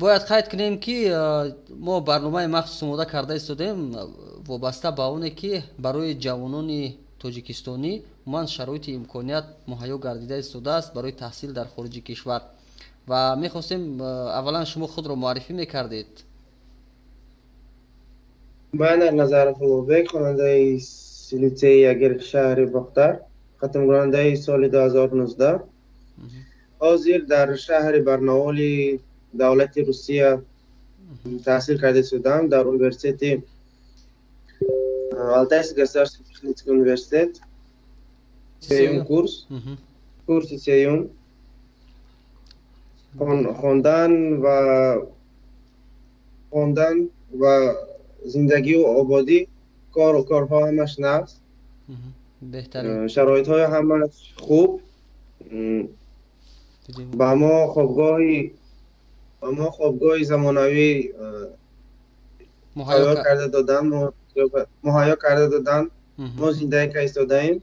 Бояд қайд кунем, ки мо барномаи махсус омода карда истодем, вобаста ба оне ки барои ҷавонони тоҷикистонӣ умуман шароити имконият муҳайё гардида истодааст барои таҳсил дар хориҷи кишвар ва мехостем, аввалан шумо худро муаррифӣ мекардед. Ман Назаров Улуғбек, хонандаи литсейи Ягер шаҳри Бохтар, хатмкунандаи соли 2019. Ҳозир дар шаҳри Барнаоли давлати Русия таҳсил карда истодам дар университети Алтайский государственный технический университет. Сеюм курс, курси сеюм. Хондан ва зиндагию ободӣ, кору корҳо ҳамаш нағз. Беҳтарин. Шароитҳои ҳамаш хуб. Ба мо хобгоҳи замонавӣ тайёр карда доданд, муҳайё карда доданд. Мо зиндагӣ карда истодаем.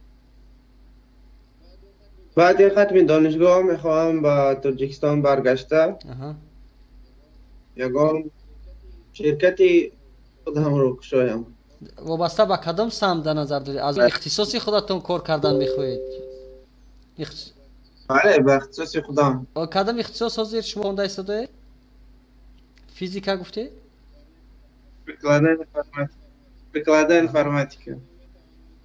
Баъди хатми донишгоҳ мехоҳам ба Тоҷикистон баргашта, ягон ширкати худамро кушоям. Вобаста ба кадом самт дар назар доред? Аз ихтисоси худатон кор кардан мехоҳед? Бале, ба ихтисоси худам. Кадом ихтисос ҳозир шумо хонда истодаед? Физика гуфтед? Прикладная информатика.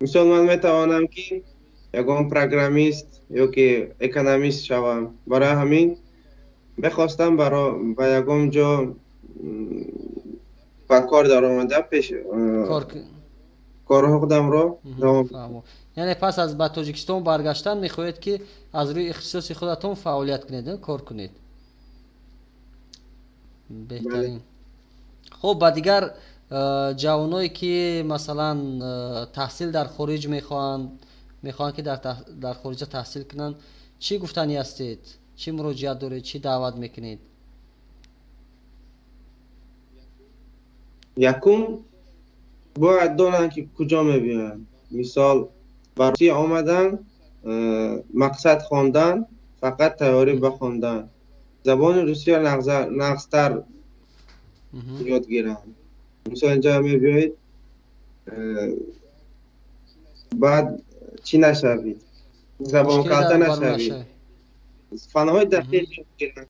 Мисол, ман метавонам, ки ягон программист ё ки экономист шавам. Барои ҳамин мехостам ба ягон ҷо ба кор даромада, пеш корҳо худамро давом. Яъне пас аз ба Тоҷикистон баргаштан мехоҳед, ки аз рӯи ихтисоси худатон фаъолият кунед, кор кунед. Беҳтарин. Хуб, ба дигар ҷавоное, ки масалан таҳсил дар хориҷ мехоҳанд, ки дар хориҷа таҳсил кунанд, чӣ гуфтанӣ ҳастед? Чӣ муроҷиат доред? Чӣ даъват мекунед? Якум, бояд донанд, ки куҷо мебиёянд. Мисол, ба Русия омадан, мақсад хондан, фақат тайёрӣ ба хондан, забони русия нағзтар ёд гиранд. Мисол, инҷа мебиёед, баъд чӣ нашавед, забонкалта нашавед, фанҳои дақиқ ёд гиранд.